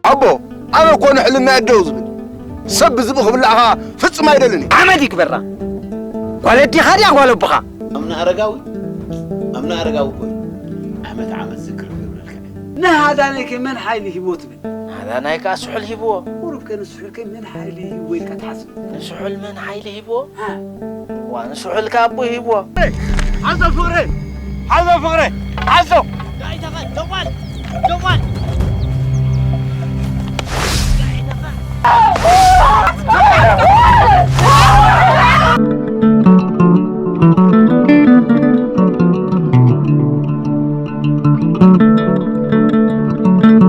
ኣቦ፣ ኣነ እኮ ንሕልና እደው ዝብል ሰብ ብዝብኢ ክብላዕኻ ፍጹም ኣይደልን እየ። ኣመድ ይግበራ። ጓል ኣዴኻ ድያ ጓል ኣቦኻ? ኣምና ኣረጋዊ፣ ኣምና ኣረጋዊ እኮ እዩ። ዓመት ዓመት ዝክር ይብለልካ። ንሃዳናይ ከ መን ሓይሊ ሂቦ ትብል? ሃዳናይ ከኣ ስሑል ሂብዎ። ቁሩብ ከ ንስሑል ከ መን ሓይሊ ሂብዎ ኢልካ ትሓስብ? ንስሑል መን ሓይሊ ሂብዎ? ዋ፣ ንስሑል ከኣ ኣቦ ሂብዎ። ሓዞ ፍቕረይ፣ ሓዞ ፍቕረይ፣ ሓዞ።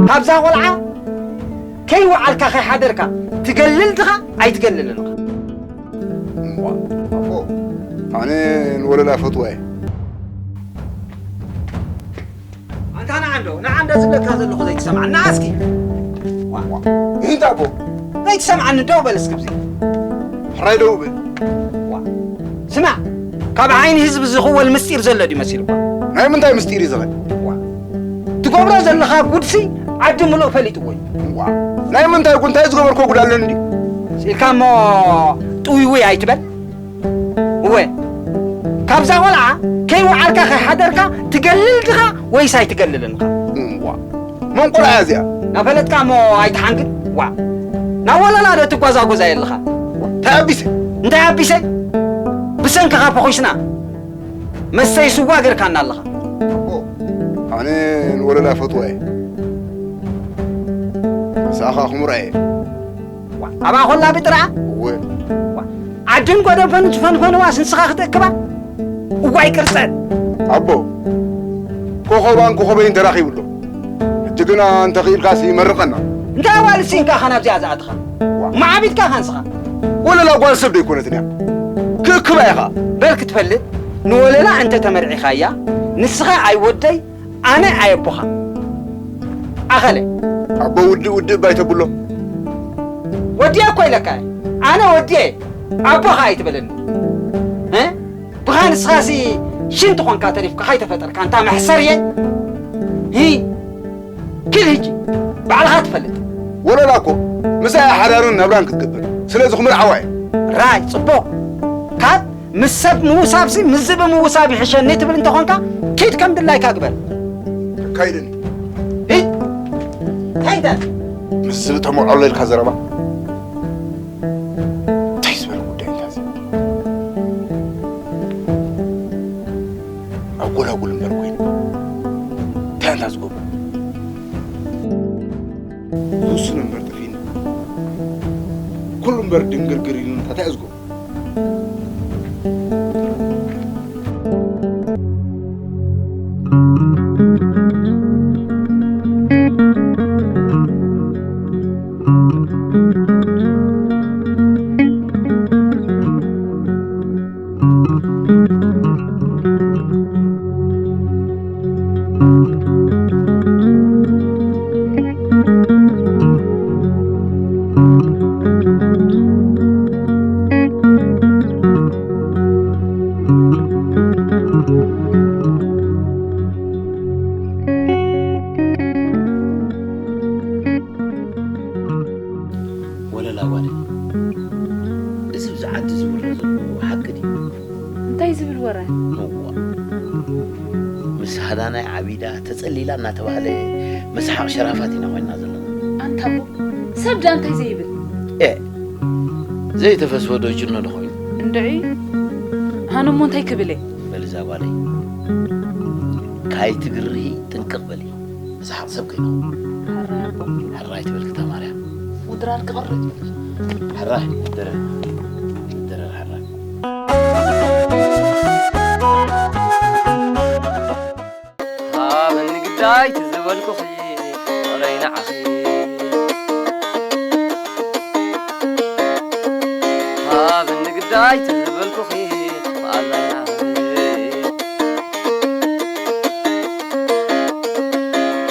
ካብዛ ቆልዓ ከይወዓልካ ከይሓደርካ ትገልል ድኻ ኣይትገልልን ኢኻ? እሞ፣ ኣቦ፣ ኣነ ንወለላ ፈትዋ እየ። ኣንታ ንዓ እንዶ፣ ንዓ እንዶ ዝብለካ ዘለኹ ዘይትሰምዓኒ፣ ንዓ እስኪ። ዋ፣ ዋ። እንታይ ኣቦ? ዘይትሰምዓኒ ደው በል እስኪ ብዚ። ሕራይ ደው በል። ዋ። ስማዕ፣ ካብ ዓይኒ ህዝቢ ዝኽወል ምስጢር ዘሎ ድዩ መሲልኳ? ናይ ምንታይ ምስጢር እዩ ዝኽእል? ዋ። ትገብሮ ዘለኻ ጉድሲ ዓዲ ምሉእ ፈሊጥዎ እዩ። ዋ። ናይ ምንታይ ጉድ? እንታይ ዝገበርኮ ጉድ ኣለኒ ድዩ? ስኢልካ እሞ ጥውይውይ ኣይትበል። እወ፣ ካብዛ ቆልዓ ከይወዓልካ ከይሓደርካ ትገልል ድኻ ወይስ ኣይትገልልን ኢኻ? እዋ፣ መን ቆልዓ እያ እዚኣ? ናፈለጥካ እሞ ኣይትሓንግድ። ዋ፣ ናብ ወለላ ዶ ትጓዛጎዛ የለኻ? እንታይ ኣቢሰ? እንታይ ኣቢሰ? ብሰንክኻ ፈኹስና። መስተይ ስዋ ገርካና ኣለኻ። ኣቦ፣ ኣነ ንወለላ ፈትዋ እየ። ንስኻ ክምራ እየ። ዋ፣ ኣብኣ ኮላ ብጥራ? እወ። ዋ፣ ዓድን ጎደፈን ዝፈንፈንዋስ ንስኻ ክትእክባ? እዋይ ቅርጸን። ኣቦ፣ ኮኸባን ኮኸበይን ተራኺቡ ኣሎ። ሕጂ ግና እንተኽኢልካሲ መርቐና። እንታይ ኣዋልድ ሲንካ ኸ ናብዚኣ ዝኣትኻ? ዋ። ማዕቢድካ ኸ ንስኻ? ወለላ ጓል ሰብ ደይኮነትን እያ። ክእክባ ኢኻ። በል ክትፈልጥ፣ ንወለላ እንተ ተመርዒኻያ፣ ንስኻ ኣይወደይ፣ ኣነ ኣየቦኻ። ኣኸለ። ኣቦ ውድእ ውድእ እባ ኣይተብሎ። ወዲየ እኮ ኢለካ። ኣነ ወዲየ። ኣቦኻ ኣይትበለኒ። እ? ብኻ ንስኻሲ ሽንቲ ኾንካ ተሪፍካ ካይተፈጠርካ እንታ መሕሰርየ። ሂ። ኪድ ህጂ። ባዕልኻ ትፈልጥ። ወለላ እኮ ምሳይ ሓዳርን ናብራን ክትገብር። ስለዚ ክምርዓዋ እየ። ራይ፣ ጽቡቕ። ካብ ምስ ሰብ ምውሳብሲ ምስ ዝብኢ ምውሳብ ይሕሸኒ ትብል እንተኾንካ፣ ኪድ ከም ድላይካ ግበር። ከይድን። ሂድ። እንታይ እንታይ? ምስ ዝብኢ ተመርዖ ኣሎ ኢልካ ዘረባ? እንታይ ዝበለ ጉዳይ እንታ እዚ? ኣጎላጉል እምበር ኮይኑ። እንታይ እንታ ዝገብሮ? ዝውስኖ እምበር ጠፊእኒ። ኩሉ እምበር ድንግርግር ኢሉ እንታይ ዝገብሮ? ወለላ ጓለይ፣ እዚ ኣብዚ ዓዲ ዝውረ ዘሎ ሓቂ ድዩ? እንታይ ዝብል ወረ? እዋ፣ ምስ ሃዳናይ ዓቢዳ ተጸሊላ እናተባህለ መስሓቕ ሸራፋት ኢና ኮይንና ዘለና። ኣንታ እሞ ሰብ ዳ እንታይ ዘይብል? ኤ፣ ዘይተፈስወ ዶ ጅኖ ዶ ኮይኑ? እንድዒ፣ ኣነ እሞ እንታይ ክብል እየ? በል እዛ ጓለይ፣ ካይትግርሂ ጥንቅቕ በሊ። መስሓቕ ሰብ ከይንኸውን። ሕራይ ኣቦ። ሕራይ ትብል ክታ ማርያም። ውድራር ክቕርብ። ሕራይ፣ ደረር። ደረር ሕራይ። ሃብኒ ግዳይ ትዝበልኩኺ ፍቕረይ ንዓኺ። ሃብኒ ግዳይ ትዝበልኩኺ መኣዛይ ናህሪ።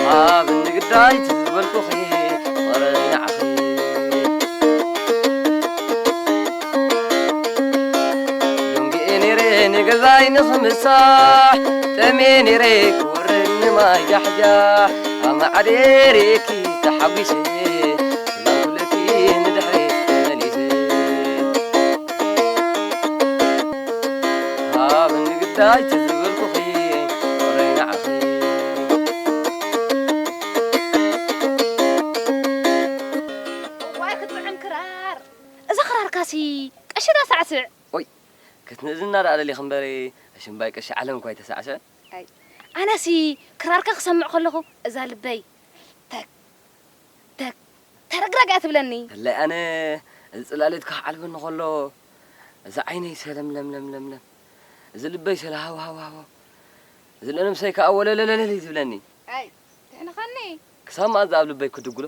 ሃብኒ ግዳይ ትዝበልኩኺ ፍቕረይ ንዓኺ። ደንጊኤ ነይረ ንገዛይ ንኽምሳሕ፣ ጠምየ ነይረ ክወርድ ንማይ ጃሕጃሕ። ኣብ መዓደርየኪ ተሓጒሰ፣ ሰላም ክብለኪ ንድሕሪት ተመሊሰ። ሃብኒ ግዳይ ትዝበልኩኺ ፍቕረይ ንዓኺ። እዋይ ክትጥዕም ክራር። እዛ ክራርካሲ ቀሺ ዳ ሳዕስዕ። ኦይ፣ ክትንእዝና ደኣ ደሊኺ እምበሪ፣ ኣሽምባይ ቀሺ ዓለም እኳ ኣይተሳዕስዕን። ኣይ፣ ኣነሲ ክራርካ ክሰምዕ ከለኹ እዛ ልበይ ተክ፣ ተክ፣ ተረግረግ እያ ትብለኒ። እላይ ኣነ፣ እዚ ጽላሌትካ ክዓልበኒ ከሎ፣ እዛ ዓይነይ ሰለምለምለምለምለም፣ እዚ ልበይ ሰለ ሃው ሃው ሃው ሃው፣ እዚ ለነብሰይ ከኣ ወለለለለል እዩ ዝብለኒ። ኣይ፣ ትሕንኸኒ። ክሳብ መኣዝ ኣብ ልበይ ክድጉሎ?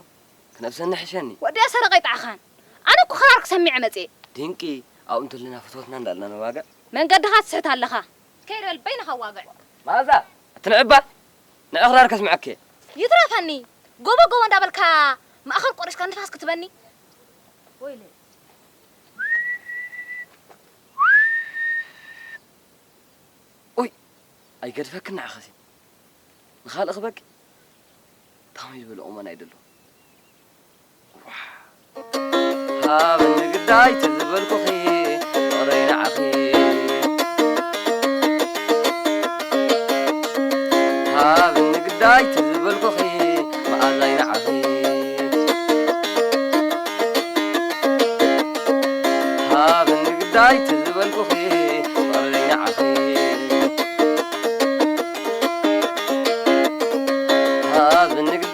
ክነብሰኒ ሕሸኒ። ወዲያ ሰረቐ ይጥዓኻን። ኣነ እኮ ክራር ክሰሚዐ መጽየ። ድንቂ፣ ኣብኡ እንተለና ፍትወትና እንዳልና ነዋግዕ። መንገድኻ ትስሕት ኣለኻ። ከይድ በል በይንኻ ዋግዕ። መኣዛ፣ ኣትንዕባ፣ ንዕኽራር ከስምዐኪ። ይትረፈኒ፣ ጎቦ ጎቦ እንዳበልካ ማእኸል ቆሪስካ ንፋስ ክትበኒ። ወይለይ። ኡይ፣ ኣይገድፈክን ንዓኸሲ። ንኻልእ ክበኪ? ታመይ ዝበለ ቁመና ኣይደሎ። ሃብኒ ግዳይ ትዝበልኩኺ ፍቕረይ ንዓኺ። ሃብኒ ግዳይ ትዝበልኩኺ መኣዛይ ንዓኺ።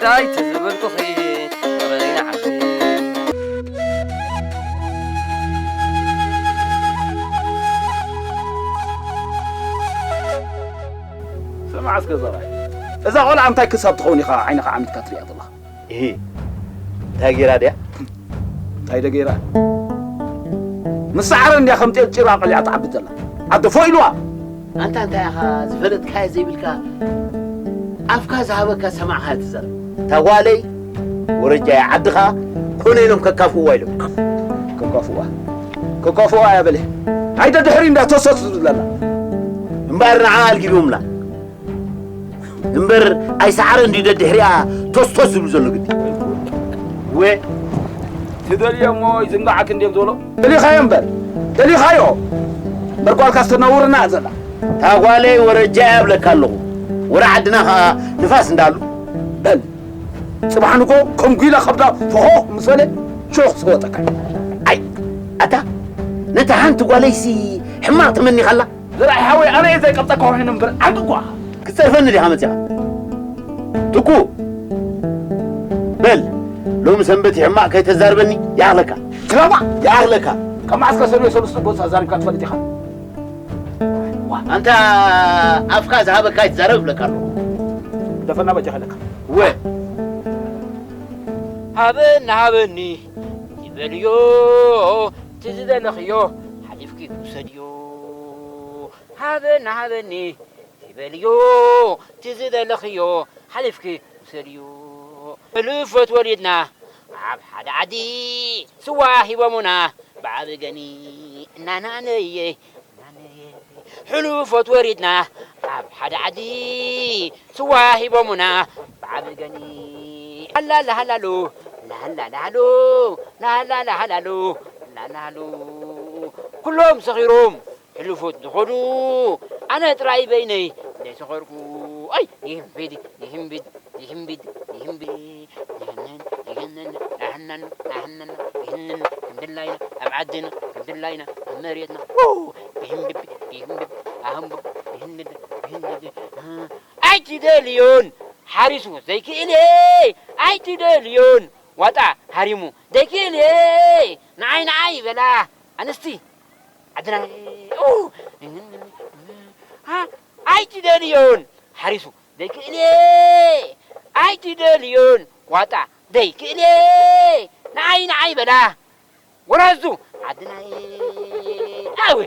እንታይ ትዝብልኩኺ ጥረይ ንዓኺ። ስማዕ እስከ ዘርኣይ፣ እዛ ቆልዓ እንታይ ክሳብ ትኸውን ኢኻ ዓይንኻ ዓሚትካ ትሪኣ ዘለኻ? እሂ፣ እንታይ ገይራ ድያ? እንታይ ደ ገይራ? ምስ ሰዓረ እንድያ ከም ጤል ጭራ ቀሊዓ ትዓቢ ዘላ። ኣደ ፎእ ኢልዋ። ኣንታ እንታይ ኢኻ ዝፈለጥካዮ ዘይብልካ፣ ኣፍካ ዝሃበካ ሰማዕካ ትዛረብ። እታ ጓለይ ወረጃ እያ፣ ዓድኻ ኮነ ኢሎም ከካፍእዋ ኢሎም። ከካፍእዋ? ከካፍእዋ እያ በለ። ኣይደ ድሕሪ እንዳ ተሰት ዝብለላ። እምበኣር ንዓ ኣልጊቦምላ። እምበር ኣይሰዓረ እንድዩ ደድሕሪኣ ቶስቶስ ዝብሉ ዘሎ ግዲ። ወ ትደልዮ እሞ ይዝንጋዓክ እንድዮም ዝበሎ። ደሊኻዮ እምበር፣ ደሊኻዮ። እምበር ጓልካ ዝተነውርና እያ ዘላ። እታ ጓለይ ወረጃ እያ እብለካ ኣለኹ። ወረ ዓድና ኸዓ ንፋስ እንዳሉ። በል፣ ጽባሕ ንጎ ከም ጒላ ከብዳ ፈኾኽ ምስ በለ ሾኽ ዝወጠካ። ኣይ፣ ኣታ፣ ነታ ሓንቲ ጓለይሲ ሕማቕ ተመኒኻላ? ዘርኣይ ሓወይ፣ ኣነ እየ ዘይቀብጸካ ኮይኑ እምበር ዓንቂ እኳ። ክትጸርፈኒ ዲኻ መጺኻ? ትኩ! በል፣ ሎሚ ሰንበት ሕማቕ ከይተዛርበኒ ይኣኽለካ። ክረማ! ይኣኽለካ። ካብ መዓስ ከ ሰኑየ ሰሉስ ጎንሳ ዛሪብካ ትፈልጥ ኢኻ? ኣንታ ኣፍካ ዝሃበካ ይትዛረብ እብለካ ኣለኹ። ደፈና በጃ ከለካ። ወ ሃበኒ፣ ሃበኒ ይበልዮ፣ እቲ ዝደለኽዮ ሓሊፍኪ ውሰድዮ። ሃበኒ፣ ሃበኒ ይበልዮ፣ እቲ ዝደለኽዮ ሓሊፍኪ ውሰድዮ። ሕሉፎት ወሊድና ኣብ ሓደ ዓዲ፣ ስዋ ሂቦሙና ብዓቢ ገኒ። እናናነየ፣ እናናነየ። ሕሉፎት ወሊድና ኣብ ሓደ ዓዲ፣ ስዋ ሂቦሙና ብዓቢ ገኒ። ላላ ላሃላሉ፣ ላላ ላሃሉ፣ ላላ ላሃላሉ፣ ላላሉ። ኩሎም ሰኺሮም ሕሉፎት ዝኸዱ፣ ኣነ ጥራይ በይነይ ዘይሰኸርኩ። ኣይ፣ ይህምቢድ፣ ይህምቢድ፣ ይህምቢድ፣ ይህምቢድ። ይህንን፣ ይህንን፣ ናህነን፣ ናህነን፣ ይህንን፣ ክንድላይና፣ ኣብ ዓድና፣ ክንድላይና፣ ኣብ መሬትና። ው! ይህምቢድ፣ ይህምቢድ፣ ኣህምቡ፣ ይህንን፣ ይህንን። ኣይትደልዮን፣ ሓሪሱ ዘይክእልየ። ኣይትደልዮን፣ ዋጣ ሃሪሙ ዘይክእልየ። ንዓይ፣ ንዓይ በላ፣ ኣንስቲ። ዓድና፣ ኡ፣ ኣ፣ ኣይትደልዮን፣ ሓሪሱ ዘይክእልየ። ኣይትደልዮን፣ ዋጣ ዘይክእልየ። ንዓይ፣ ንዓይ በላ፣ ወራዙ ዓድና። ኣው፣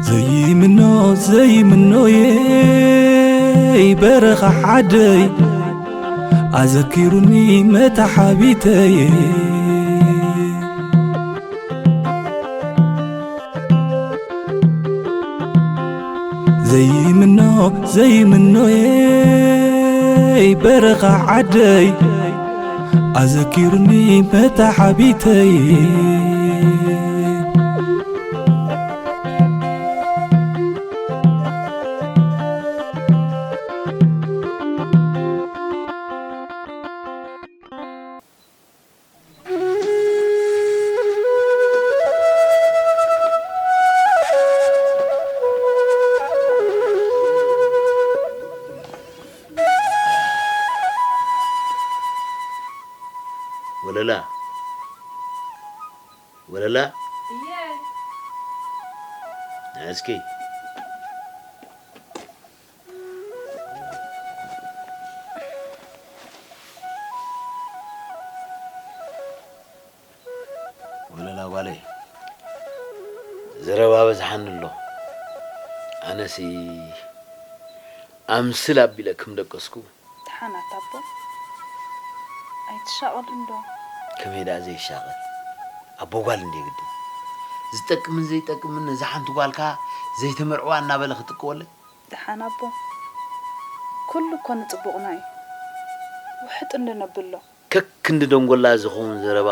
ዘይምኖ ዘይምኖየይ በረኻ ሓደይ ኣዘኪሩኒ መታሓቢተይ ዘይምኖ ዘይምኖየይ በረኻ ዓደይ ኣዘኪሩኒ መታሓቢተይ ወለላ፣ ወለላ፣ እየ። ንዓ እስኪ። ወለላ ጓለይ፣ ዘረባ በዝሓኒ ኣሎ። ኣነሲ ኣምስል ኣቢለ ከም ደቀስኩ። ደሓን ኣታ ኣቦ፣ ኣይትሻቐል እንዶ። ከመይ ደኣ ዘይሻቐል? ኣቦ ጓል እንድየ ግዲ። ዝጠቅምን ዘይጠቅምን ነዛ ሓንቲ ጓልካ ዘይተመርዕዋ እናበለ ክጥቀወለይ? ደሓን ኣቦ፣ ኩሉ እኮ ንጽቡቕና እዩ። ውሕጥ እንዶ ነብሎ። ከክንዲ ደንጎላ ዝኸውን ዘረባ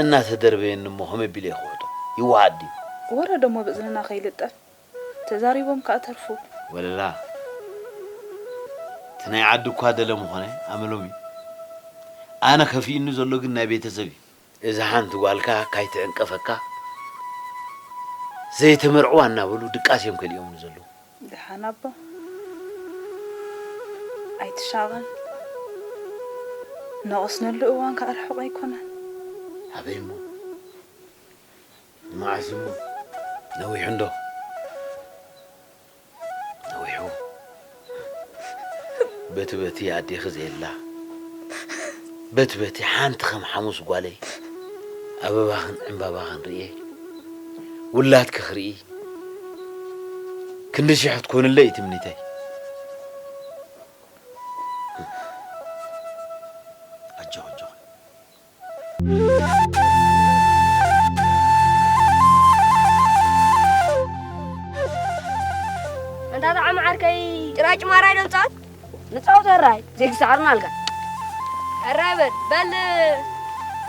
እናተደርበየኒ እሞ ከመይ ኣቢለ እየ ክውሕጦ? ይወሃድ ድዩ? ወረ ደሞ ብእዝንና ከይልጠፍ፣ ተዛሪቦም ከኣ ተርፉ። ወለላ፣ ናይ ዓዲ እኳ ደለ ምኾነ ኣመሎም እዩ። ኣነ ከፊእኒ ዘሎ ግን ናይ ቤተሰብ እዩ። እዛ ሓንቲ ጓልካ ካይትዕንቀፈካ ዘይተመርዕዋ እናበሉ ድቃስ እዮም ከሊኦምኒ ዘለዉ። ደሓን ኣቦ፣ ኣይትሻቐል። ነቐስነሉ እዋን ከኣ ርሑቕ ኣይኮነን። ኣበይ እሞ? ንመዓስ እሞ? ነዊሑ እንዶ? ነዊሑ። በቲ በቲ ኣዴኺ ዘየላ፣ በቲ በቲ ሓንቲ ከም ሓሙስ ጓለይ ኣበባኽን ዕምባባኽን ርእየ፣ ውላድኪ ክርኢ፣ ክንዲ ሽሕ ክትኮንለይ እዩ ትምኒተይ። ኣጆኺ፣ ኣጆኺ። እንታ ተዓመ ዓርከይ፣ ጭራጭ ማራይ ዶ ንጻወት? ንጻወት፣ ሕራይ፣ ዘይትሰዓርና ኣልካ። ሕራይ በል፣ በል፣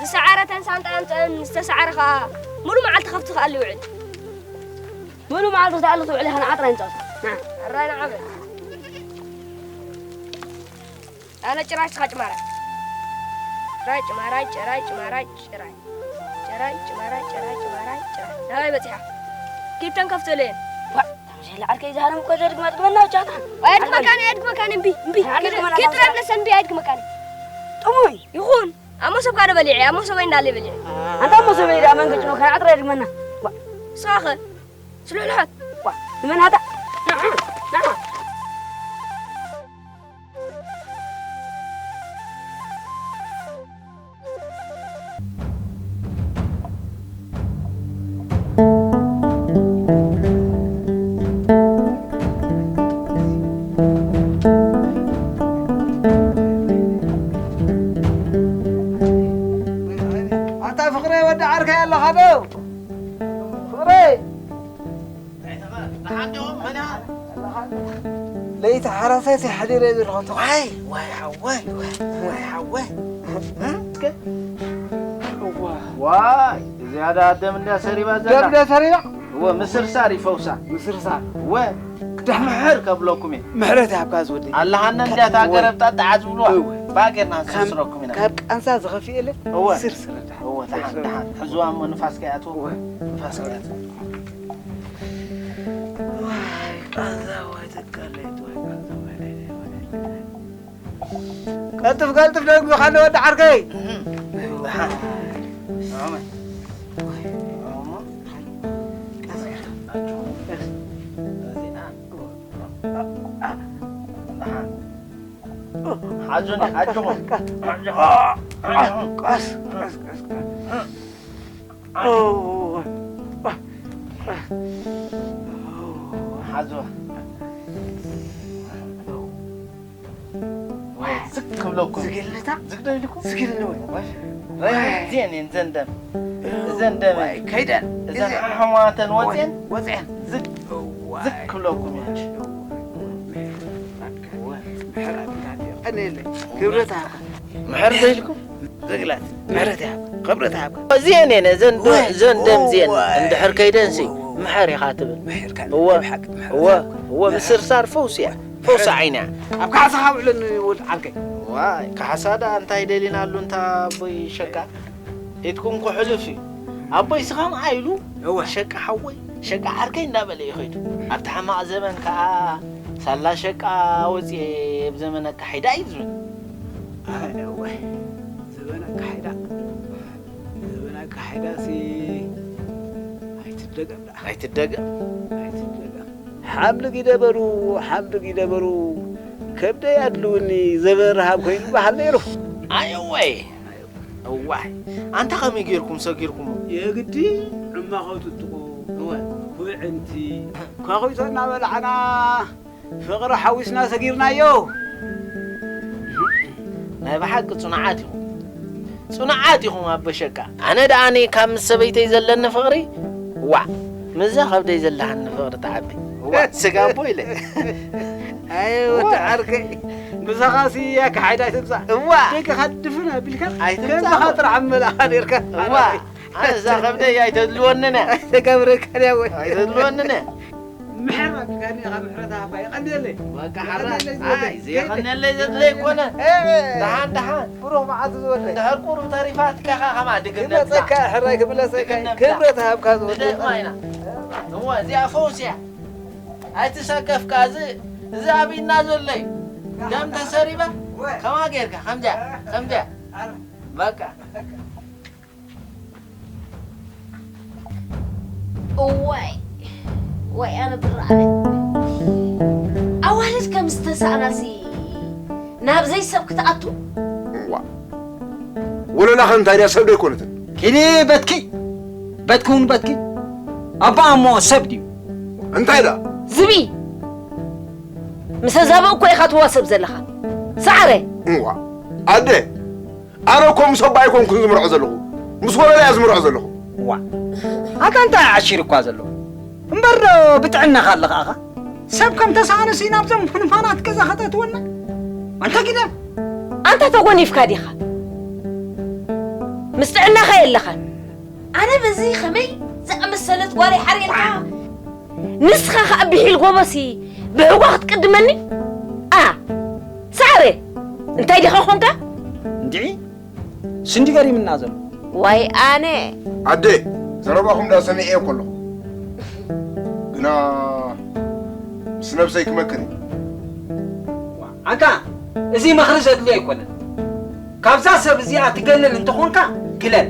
ዝሰዓረተን ሳንጣ ኣምጽአን፣ ዝተሰዓረ ኸኣ ሙሉ መዓልቲ ከፍቲ ክኣሊ ይውዕል። ሙሉ መዓልቲ ክትኣሊ ትውዕል ኢኻ፣ ንዓ ጥራይ ንጻወት። ንዓ። ሕራይ ንዓ በል። ኣነ ጭራጭ ትኻ ጭማራይ። ጭራጭ ጭማራይ፣ ጭራጭ ጭማራይ፣ ጭራይ። ጭራጭ ጭማራይ፣ ጭራጭ ጭማራይ፣ ጭራይ። ናባይ በጺሓ? ኪድ ተንከፍተለየን። ዋ፣ ታምሸላ ዓርከይ፣ ዝሃረም እኮ ዘድግማ፣ ድግመና ብቻ። ኣየድግመካን፣ ኣየድግመካን፣ እምቢ፣ እምቢ። ኣነ ኪድ፣ ድግመና ኪድ ታምሸላ። ጥራይ ብለሰ፣ እምቢ፣ ኣየድግመካን። ጥሙይ። ይኹን። ኣብ መሶብካ ዶ በሊዐ? ኣብ መሶበይ እንዳለ በሊዐ። ኣንታ ኣብ መሶበይ ደኣ መን ገጭኖ? ከነዓ ጥራይ ድግመና። ዋ። ንስኻ ኸ? ስሉሕሉሖት። ዋ፣ ንመን ሃታ? ንዓ፣ ንዓ። ኣታ ፍቕረይ፣ ወዲ ዓርከይ ኣለኻ ዶ? ፍቕረይ! ለይቲ ሓራሳይ ሓዲረ ዘለኹ፣ ተዃይ። ዋይ ሓወይ፣ ዋይ ሓወይ። ዋይ፣ እዚኣ ደኣ ደም እንድያ ሰሪባ ዘላ። ደም እንድያ ሰሪባ? እወ፣ ምስርሳር ይፈውሳ። ምስርሳር። እወ፣ ክዳን ምሕር ከብለኩም እየ። ምሕረት ይሃብካ ዝወደይ። ኣላሃነ እንድያ እታ እወ። ገረብ ጣጣዓ ዝብልዋ። እወ። ብኣ ጌርና ከም፣ ንስርስረኩም ኢና። ካብ ቃንዛ ዝኸፍእ የለ? እወ። ስርስር እንዳ። እወ፣ ደሓን፣ ስርስር። ደሓን። ሕዝዋ እሞ ንፋስ ከይኣትዎ። እወ። ንፋስ ከይኣትዎ። ዋይ፣ ቃንዛ ወይ ትካለይት ወይ ቃንዛ ወይ ለይለይ ወይ ለይለይ። ቀልጥፍ፣ ቀልጥፍ፣ ደግቢ፣ ካልእ ወዲ ዓርከይ። እህ፣ ደሓን። ሓዙኒ፣ ኣጆኹም። ቀስ፣ ቀስ፣ ቀስ፣ ቀስ። ሓዙ። ዝግ ክብለኩም። ዝግ ኢልታ? ዝግ ዶ ኢልኩም? ዝግ ኢልኒ ወይ? ወይ። እዘን እየን ዘንደም። እዘን ደም ዋይ፣ ከይደን። እዘን እዘን። ሓሕማተን ወፅየን። ወፅየን። ዝግ፣ እዋይ። ዝግ ክብለኩም እየ። እዋይ። ምሕረት ይሃብካ። ቀኒለይ። ክብረት ይሃብካ። ምሕር ዶ ኢልኩም? ዝግላት። ምሕረት ይሃብካ። ክብረት ይሃብካ። እዚአን እየን፣ እዘን ዶ-፣ ወይ። እዘን ደም እዚአን። እዋይ። እንድሕር ከይደንሲ፣ እዋይ። ምሕር ኢኻ ትብል። ምሕር ካን እወ፣ ብሓቂ ምሕር እወ፣ ይሃብካ። እወ፣ ምስርሳር ፈውሲ እያ። ፈውሲ ዓይና። ኣብ ካሕሳኻ ውዕለኒ ወድ ዓርከይ። ዋይ፣ ካሕሳ ደኣ እንታይ ደሊናሉ እንታ ኣቦይ ሸቃ? ኢድኩም ክሕልፍ እዩ። ኣቦይ ስኻም ኣይሉ፣ እወ። ሸቃ ሓወይ፣ ሸቃ ዓርከይ እንዳበለ እዩ ኸይዱ። ኣብቲ ሕማቕ ዘበን ከኣ ሳላ ሸቃ ወፅየ ኣብ ዘመን ኣካሒዳ እዩ ዝብል። ኣይ፣ እወ። ዘበን ኣካሒዳ። ዘበን ኣካሒዳሲ ኣይትደገም ደኣ። ኣይትደገም። ኣይትደገም። ሓምልግ ይደበሩ፣ ሓምልግ ይደበሩ፣ ከብደይ ኣድልውኒ፣ ዘበን ረሃብ ኮይኑ በሃል ነይሩ። ኣየዋይ፣ እዋይ፣ ኣንታ ከመይ ጌርኩም ሰጊርኩሞ? የግዲ ዕማኾ ጥጥቑ፣ እወ። ኩዕንቲ፣ ኳኹይቶ እናበላዕና፣ ፍቕሪ ሓዊስና ሰጊርናዮ። ናይ ብሓቂ ጽኑዓት ኢኹም። ጽኑዓት ኢኹም ኣቦ ሸቃ። ኣነ ደኣኒ ካብ ምስ ሰበይተይ ዘለኒ ፍቕሪ፣ ዋዕ፣ ምስዛ ከብደይ ዘለሃኒ ፍቕሪ ትዓቢ። ዋዕ፣ ስጋ ኣቦ ኢለ። ኣየ ወዲ ዋዕ። ዓርከይ፣ ምሳኻሲ ኣካሓይዳ ኣይትምጻእ። እዋ። ደቅኻ ድፍን ኣቢልካ ኣይትምጻእ። ከምዝኻ ጥራሕ መላኻ ኔርካ። እዋ። ኣነ እዛ ከብደይ ኣይተድልወንን እያ። ኣይተገብረካን እያ ወይ? ኣይተድልወንን እያ። ምሕረት ኣቢልካኒ ኢኻ፣ ምሕረት ኣሃባ። የቐንየለይ። በቃ ሓራ። የቐንየለይ ዝወደይ። ኣይ፣ ዘየቐንየለይ ዘድለይ ኣይኮነ። ኤበ፣ ደሓን፣ ደሓን። ብሩኽ መዓልቲ ዝወደይ። እንድሕር ቁሩብ ተሪፋትካ ኢኻ ከማን ድግም ነብላ። ይመጸካ፣ ሕራይ ክምለሰካ። ድግም ነብላ። ክብረት ሃብካ ዝወደይ። ንደግማ ኢና። እዋ፣ እዚኣ ፈውሲ እያ። ኣይትሰከፍካ፣ እዚ፣ እዚ ኣብና ዘሎ እዩ። ደም ተሰሪባ፣ ከማ ጌርካ፣ ከምዚኣ፣ ከምዚኣ። በቃ። እዋይ ወይ ኣነ ብራለ ኣዋልድ ከም ዝተሳእናሲ ናብ ዘይሰብ ክትኣቱ ዋ ወለላ ከ እንታይ ድያ ሰብ ዶ ኣይኮነትን? ኪዲ በትኪ በትኪ እውን በትኪ ኣባ እሞ ሰብ ድዩ? እንታይ ዳ ዝብኢ ምስ ኣዛብእ እኮ ኢኻ ትዋሰብ ዘለኻ ሰዓረ እዋ ኣደ ኣነ እኮ ምስ ኣባ ኣይኮንኩን ዝምርዖ ዘለኹ ምስ ወለላ እያ ዝምርዖ ዘለኹ። ዋ ኣታ እንታይ ዓሺር እኳ ዘለዎ እምበር ዶ ብጥዕናኻ ኣለኻ ኣኻ ሰብ ከም ተሳእንሲ ናብዞም ፍንፋናት ገዛ ከተእትወና ኣንታ ግደም ኣንታ ተጎኒፍካ ዲኻ ምስ ጥዕናኻ የለኻን ኣነ በዚ ኸመይ ዝኣመሰለት ጓለይ ሓርየልካ ንስኻ ኸኣ ብሒል ጎቦሲ ብሕጓ ክትቅድመኒ ኣ ሳዕረ እንታይ ዲኻ ኾንካ እንድዒ ስንዲ ገሪምና ዘሎ ዋይ ኣነ ኣደ ዘረባኹም ዳ ሰሚዐ እኮ ኣለኹ ግና ምስ ነብሰይ ክመክር እዩ ኣንታ እዚ ምኽሪ ዘድልዮ ኣይኮነን ካብዛ ሰብ እዚኣ ትገልል እንተኾንካ ግለል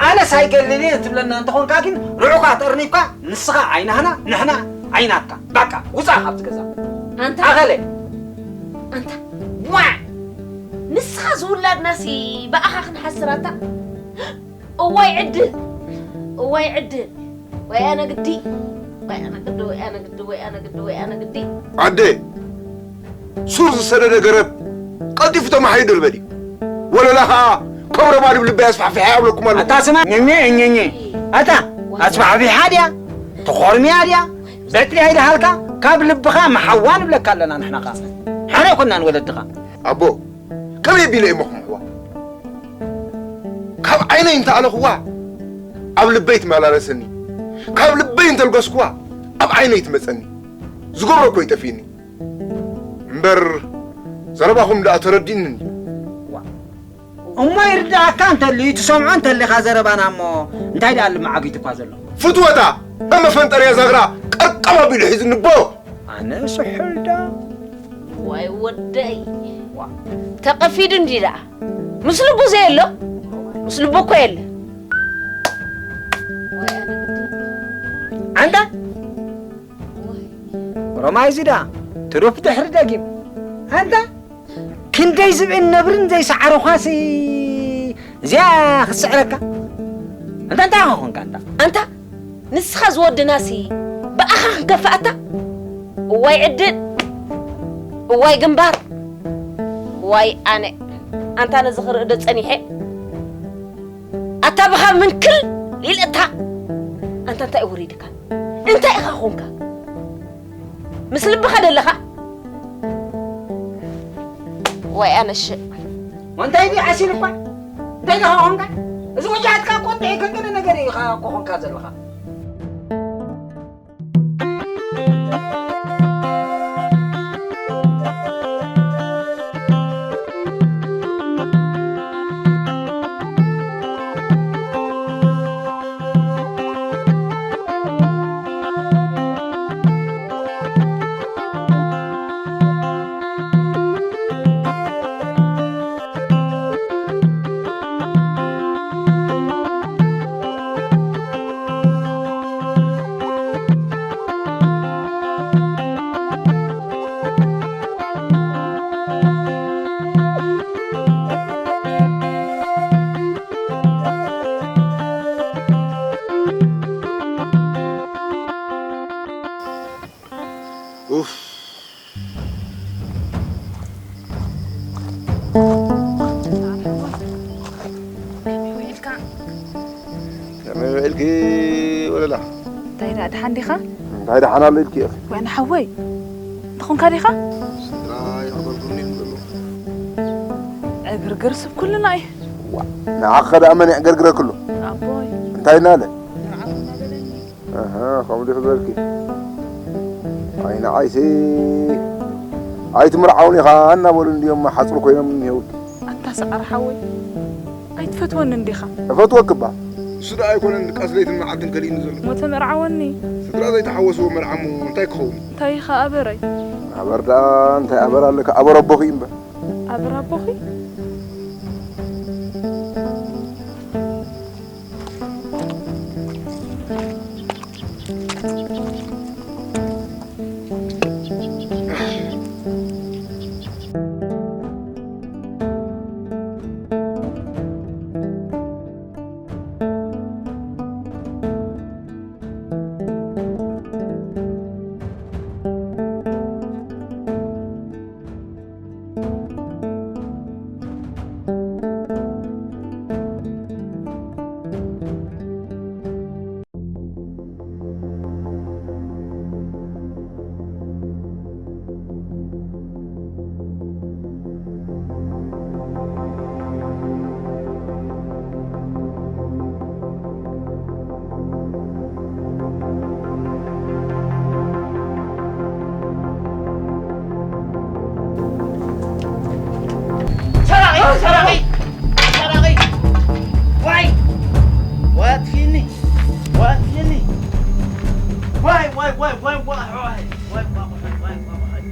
ኣነስ ኣይገልል እየ ትብለና እንተኾንካ ግን ርዑኻ ጠርኒፍካ ንስኻ ዓይናህና ንሕና ዓይናትካ በቃ ውፃእ ካብዚ ገዛ ኣንታ ኣኸለ ኣንታ ዋዕ ንስኻ ዝውላድናሲ ብኣኻ ክንሓስራታ እዋይ ዕድል እዋይ ዕድል ወይ ኣነ ግዲ ወይ ኣነ ግዲ ወይ ኣነ ግዲ ወይ ኣነ ግዲ ወይ ኣነ ግዲ ኣደ ሱር ዝሰደደ ገረብ ቀልጢፉ ተማሓዩ ደልበል እዩ ወለላ ኸዓ ከም ረባድብ ልበይ ኣስፋሕፊሐ ኣብለኩም ኣሎ ኣታ ስማ ኘኘ ኘኘ ኣታ ኣስፋሕፊሓ ድያ ተኾርሚያ ድያ በትሪ ኣይደሃልካ ካብ ልብኻ መሓዋ ንብለካ ኣለና ንሕና ኸዓ ሓረ ኣይኮናን ወለድኻ ኣቦ ከመይ ኣቢለ እየ መኹምሕዋ ካብ ዓይነይ እንተኣለኽዋ ኣብ ልበይ ትመላለሰኒ ካብ ልበይ እንተልገስክዋ ኣብ ዓይነይ ትመፀኒ ዝገብሮ እኮ ይጠፊእኒ እምበር ዘረባኹም ደኣ ተረዲእኒ እንዲ እሞ ይርዳእካ እንተልዩ ትሰምዖ እንተሊኻ ዘረባና እሞ እንታይ ደኣ ልምዓጊት እኳ ዘሎ ፍትወታ መፈንጠርያ ዛግራ ቀርቀም ኣቢሉ ሒዙ ንቦ ኣነ ስሑል ዶ ዋይ ወደይ ተቐፊዱ እንዲ ደኣ ምስ ልቡ ዘየሎ ምስ ልቡ እኮ የለ ኣንታ ሮማይ ዝዳ ትሩፍ ድሕሪ ደጊም ኣንታ ክንደይ ዝብእን ነብርን ዘይሰዓረዃሲ እዚኣ ክትስዕረካ ኣንታ እንታይ ኾንካ ኣንታ ኣንታ ንስኻ ዝወድናሲ ብኣኻ ክንከፍኣታ እዋይ ዕድል እዋይ ግንባር ዋይ ኣነ ኣንታ ነዚ ክርኢ ዶ ጸኒሐ ኣታ ብኻ ምንክል ኢለ እታ ኣንታ እንታይ እዩ ወሪድካ እንታይ ኢኻ ኾንካ ምስ ልብኻ ደለኻ ዋይ ኣነ ሽእ እንታይ ድዩ ሓሲር እኳ እንታይ ኢኻ ኾንካ እዚ ወጃትካ እኮ እንታይ ከንቅነ ነገር ኢኻ እኮ ኾንካ ዘለኻ ኡፍ ከመይ ውዒልኪ ወለላ እንታይ ደኣ ደሓን ዲኻ እንታይ ደሓን ኣሎ ኢልኪ ኢኺ ወይኒ ሓወይ እንተኾንካ ዲኻ ስድራ የቕበልኩኒ ይኽእሉ ዕግርግር ስብ ኩልና እዩ ንዓኸ ደኣ መን የዕገርግረክሉ ኣቦይ እንታይ እናለ ከምኡ ዲኺ ዝበልኪ ንዓይሲ ኣይትምርዓውን ኢኻ እናበሉ እንድዮም ሓፁር ኮይኖም እኒሄው። ኣታ ሰዓር ሓወይ፣ ኣይትፈትወኒ እንዲኻ? እፈትወክባ። እሱ ደኣ ኣይኮነን ድቃስ ለይትን መዓልትን ከሊእኒ ዘሎ። ሞተ መርዓወኒ። ስድራ ዘይተሓወስዎ መርዓ እሞ እንታይ ክኸውን? እንታይ ኢኻ ኣበረይ? ኣበር ደኣ እንታይ ኣበር ኣለካ? ኣበር ኣቦኺ እምበር። ኣበር ኣቦኺ? ሰራቒ፣ ሰራቒ፣ ሰራቒ። ዋይ! ዋይ ኣጥፊኒ፣ ዋይ ኣጥፊኒ። ዋይ፣ ዋይ፣ ዋይ፣ ዋይ፣ ዋይ፣ ዋይ። ዋይ፣ ዋይ፣ ዋይ፣ ዋይ፣ ዋይ።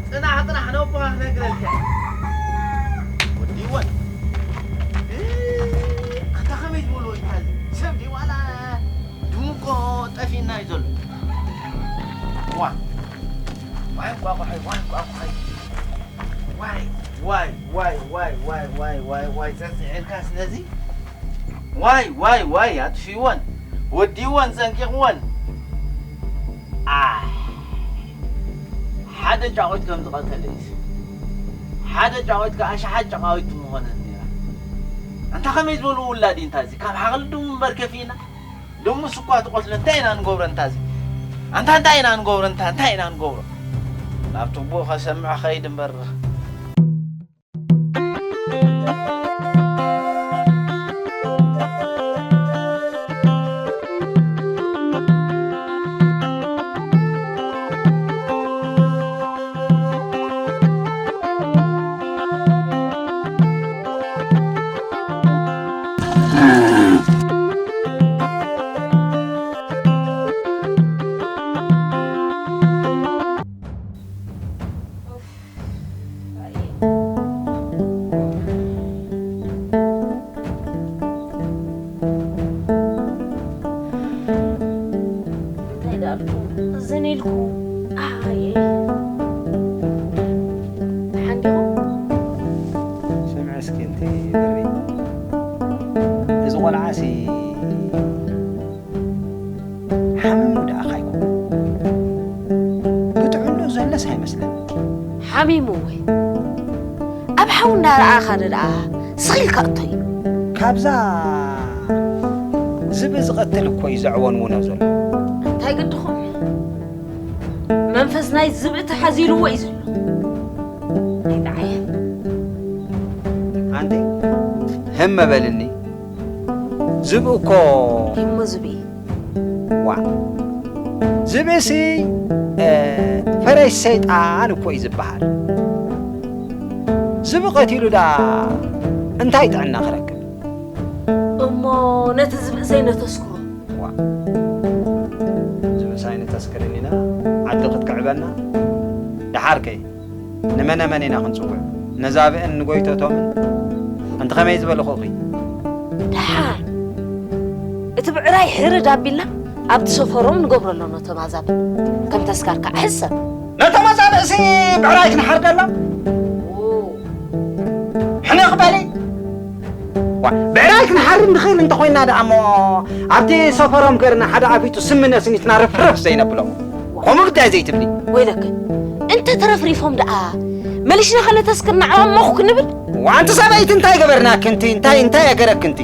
ጽናሕ፣ ጽናሕ፣ ነቦኻ ክነግረልካ። ወዲ ይወን። እ፣ ኣታ ከመይ ዝበሉ ወይታል? ሰብ ድዩ ዋላ ድሙ እኮ ጠፊእና እዩ ዘሎ። ዋ። ዋይ፣ ቋቋሓይ፣ ዋይ፣ ቋቋሓይ። ዋይ፣ ዋይ፣ ዋይ፣ ጸጽዒርካ ስለዚ። ዋይ፣ ዋይ፣ ዋይ፣ ኣጥፊእወን፣ ወዲእወን፣ ጸንቂቕወን። ኣይ፣ ሓደ ጫቑት ከም ዝቐተለ እዩ። ሓደ ጫቑት ከኣ ሸሓት ጫቓዊት ምኾነት ነይራ። ኣንታ ከመይ ዝበሉ ውላድ እዩ እንታ እዚ? ካብ ሓቕሊ ድሙ እምበር ከፊእና? ድሙስ እኳ ትቐትሎ፣ እንታይ ኢና ንገብሮ እንታ እዚ? ኣንታ እንታይ ኢና ንገብሮ እንታ? እንታይ ኢና ንገብሮ? ናብ ትቦ ከሰምዕ ኸይድ እምበር። እንታይ ደኣ ኣልኩ? እዝን ኢልኩ? ኣየ። ደሓን ዲኹም? ስምዒ እስኪ፣ እንተ በሪ፣ እዚ ቆልዓሲ ሓሚሙ ደኣ ካይኮ? ብጥዕንኡ ዘሎስ ኣይመስለኒ። ሓሚሙ ወይ? ኣብ ሓው እንዳረኣኻ ደኣ ስኺልካ እቶይ። ካብዛ ዝብኢ ዝቐትል እኮ እዩ ዘዕወንውኖ ዘሎ። እንታይ ግድኹም? መንፈስ ናይ ዝብኢ ተሓዚልዎ እዩ ዘሎ። ኣይበዓየን። ኣንቲ ህም መበልኒ። ዝብኢ እኮ እሞ ዝብኢ። ዋ። ዝብኢሲ፣ እ፣ ፈረስ ሰይጣን እኮ እዩ ዝበሃል። ዝብኢ ቀቲሉ ደኣ እንታይ ጥዕና ክረክብ? እሞ ነቲ ዝብኢ ዘይነተስክሮ? ዋ። ዝብኢ ሳይነተስክርን ኢና፣ ዓዲ ክትክዕበና? ደሓርከይ? ንመነመን ኢና ክንጽውዕ? ነዛብእን ንጎይቶቶምን? ኣንቲ ኸመይ ዝበልኹኺ? ደሓን፣ እቲ ብዕራይ ሕርድ ኣቢልና ኣብቲ ሰፈሮም ንገብረሎም ነቶም ኣዛብእ። ከም ተስካር ከኣ ሕሰብ። ነቶም ኣዛብእሲ ብዕራይ ክንሓርደሎም? ኦ። ሕንቕ በሊ። ዋ፣ ብዕራይ ክንሓርድ ንኽእል እንተኾይንና ደኣ እሞ ኣብቲ ሰፈሮም ገርና ሓደ ኣፊቱ ስሚ ነስኒትና ርፍርፍ ዘይነብሎም። ከምኡ ግዳይ ዘይትብሊ። ወይለከ፣ እንተ ተረፍሪፎም ደኣ መሊሽና ከነተስክር ንዕኦም መኹ ክንብል? ዋንቲ ሰበይቲ እንታይ ገበርናኪ እንቲ? እንታይ፣ እንታይ ኣገረኪ እንቲ?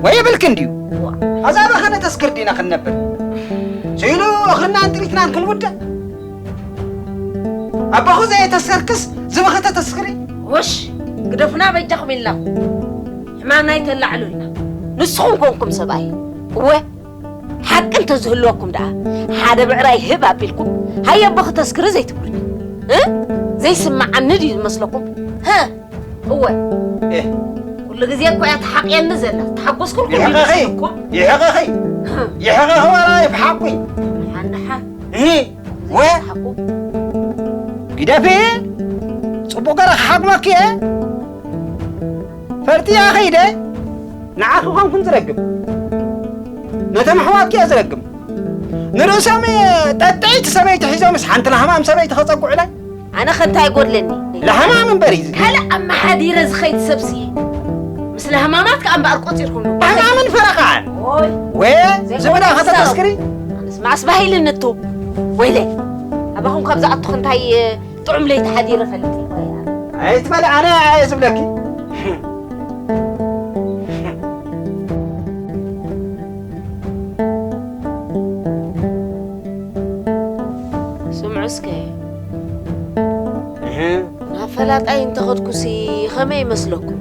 ወይ ይብልኪ እንድዩ። ዋ። ኣዛብእ ከነተስክር ዲና ክንነብር? ስኢሉ እኽርናን ጥሪትናን ክንውድእ? ኣቦኹ ዘየተስከርክስ ዝብኢ ከተተስክሪ? ወሽ፣ ግደፉና በጃኹም ኢልናኹም። ሕማምና ኣይተላዕሉልና። ንስኹም ኮንኩም ሰብኣይ። እወ፣ ሓቂ እንተዝህልወኩም ደኣ፣ ሓደ ብዕራይ ህብ ኣቢልኩም ሃየ ኣቦ ክተስክሪ ዘይትብሉኒ? እ? ዘይስምዓኒ ድዩ ዝመስለኩም? ሀ? እወ። ኤህ። ኩሉ ግዜ እኮ እያ ትሓቕየኒ ዘላ። ተሓጎስኩልኩም ይሕቐኺ። ይመስለኩም? ይሕቐኺ። ይሕቐኺ ዋላ ይፍሓቁኝ። ሓንደሓ። እህ። ወ? ይፍሓቁ። ግደፊ። ጽቡቕ ገረ ክሓግመኪ እየ። ፈልጥያ ከይደ። ንዓኺ ኮንኩን ዝረግም። ነቶም ኣሕዋትኪ እየ ዝረግም። ንርእሶም ጠጥዒቲ ሰበይቲ ሒዞምስ ሓንቲ ለሃማም ሰበይቲ ከጸጉዑለይ? ኣነ ከ እንታይ ይጎድለኒ? ለሃማም እምበር እዩ። ካልእ ኣመሓዲረ ዝኸይድ ሰብሲ። ምስ ለሃማማት ከኣ እምበኣር ቆጺርኩም። ለሃማምን ፈረቓን። ኦይ። ወየ፣ ዘይኮነ ዝብላ ሓሳብ። ከተተስክሪ? ኣነስ ማዕስ ባሂል እንቱ። ወይለ፣ ኣባኹም ካብ ዝኣቱ እንታይ ጥዑም ለይቲ ሓዲረ ፈልጥ እየ። ኣይትበል፣ ኣነ ኣየ ዝብለኪ። ስምዑ እስከ። እህ። ናብ ፈላጣይ እንተኸድኩሲ ኸመይ ይመስለኩም?